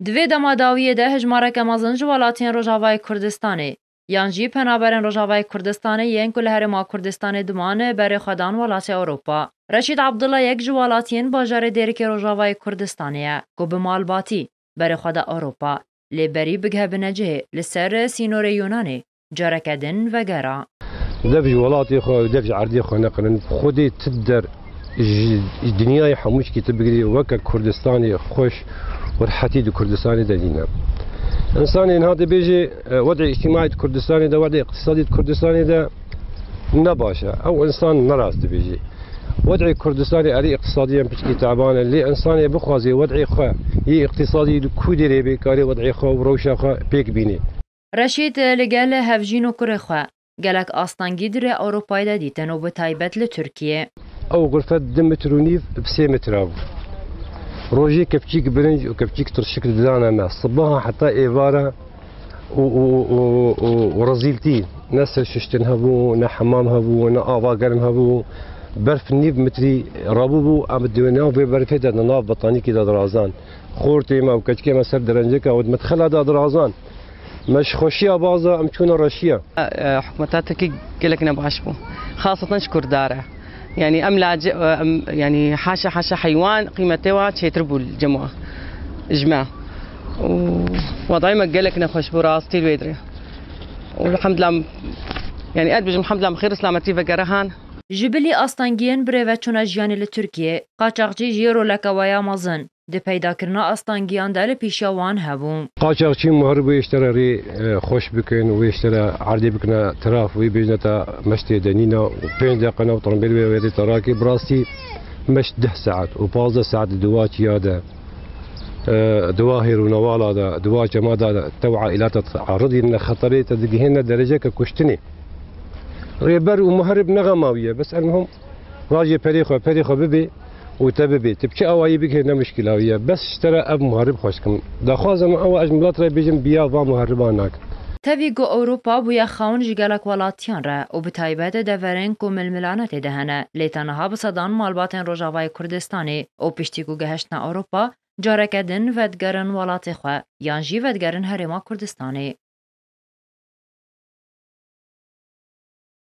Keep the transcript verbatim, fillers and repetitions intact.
Di vê dema dawiyê de hejmareke mezin ji welatiyên Rojavayê Kurdistanê yan jî penaberên Rojavayê Kurdistanê yên ku li Herêma Kurdistanê diman berê xwe dan welatê Ewropa. Reşîd Abdullah yek ji welatiyên bajarê Dêrikê Rojavayê Kurdistanê ye ku bi malbatî berê xwe da Ewropa, lê berî bigihebine cihê li ser sînorê Yunanê careke din vegera. Dev ji welatê xwe û dev ji erdê xwe neqilin. Xwedê ti der ji, ji dinyayê hemû şikî tu bigirî, weke Kurdistanê xweş û rehetî di Kurdistanê de nîne. Însanê niha dibêje, e, wedê îctîmaî di Kurdistanê de, wedê îqtisadî di Kurdistanê de ne baş e. Ew însan ne rast dibêje. Wedê Kurdistanê erê îqtisadiyen piçkî teban e, lê însanê bixwaze wedê xwe yê îqtisadî li ku derê bê, karê wedê xwe û rewşa xwe pêk bînê. Reşîd li gel hevjîn û kurê xwe gelek astengî di rê Ewropayê de dîtin û bi taybet li Tirkiyê. Ew xurfe du metr û nîv bi sê metra bû. Rojê kepçîk birinc û kepçîk tirşik didane me. Sibaha heta êvara û, û, û, û, û rezîltî. Ne ser şiştin hebû, ne hemam hebû, ne ava germ hebû. Berf nîv metrî rabûbû, em di nav vê berfê de, di nav betanîkê de dirazan. Xortê me û keçikê me ser derenceka û di medxela de dirazan. Me ji xweşiya baza, em çûne reşiya. E, e, hikûmeta Tirkî gelek nebaş bû. Xaseten ji Kurda re. Yani em laci-, e, em, yani haşa, haşa heywan qîmetê wa çêtir bû li cem wa. Ji me. Û wedayê me gelek nexweş bû rastî li wê dirê. Û elhamdulillah, yani ez dibêjim elhamdulillah, em xêr û selametî vegere han. Ji bilî astengiyên birêveçûna jiyanê li Tirkiyê, qaçaxçî jî roleke we ya mezin di peydakirina astengiyan de li pêşiya wan hebû. Qaçaxçî muherib wê ji te re rê, e, xweş bikin, wê ji te re erdê bikine tiraf, wê bêjine te meştê de nîna û pênc deqe nav tirmbêl wê wê rê te rakê. Bi rastî meşt deh saet û pazdeh saet di wa çiya de, e, di wa hêr û newala de, di wa çema de tewa îlata te eridîne xeterê, te digihêne dereceke kuştinê. Rêber û muherib ne xema wî ye, bes elmuhim rajê perê xwe, perê xwe bibê û te bibê. Tu bi çi awayî bigihê ne muşkila wî ye, bes ji te re ev muherib xweş dikim. Daxwaza min ew e, ez ji milet re bêjim biya van muheriban nakin. Tevî ku Ewropa bûye xewn ji gelek welatiyan re û bi taybet deverên ku milmilane tê de hene, lê te niha bi sedan malbatên Rojavayê Kurdistanê û piştî ku gehiştine Ewropa, careke din vedigerin welatê xwe yan jî vedigerin Herêma Kurdistanê.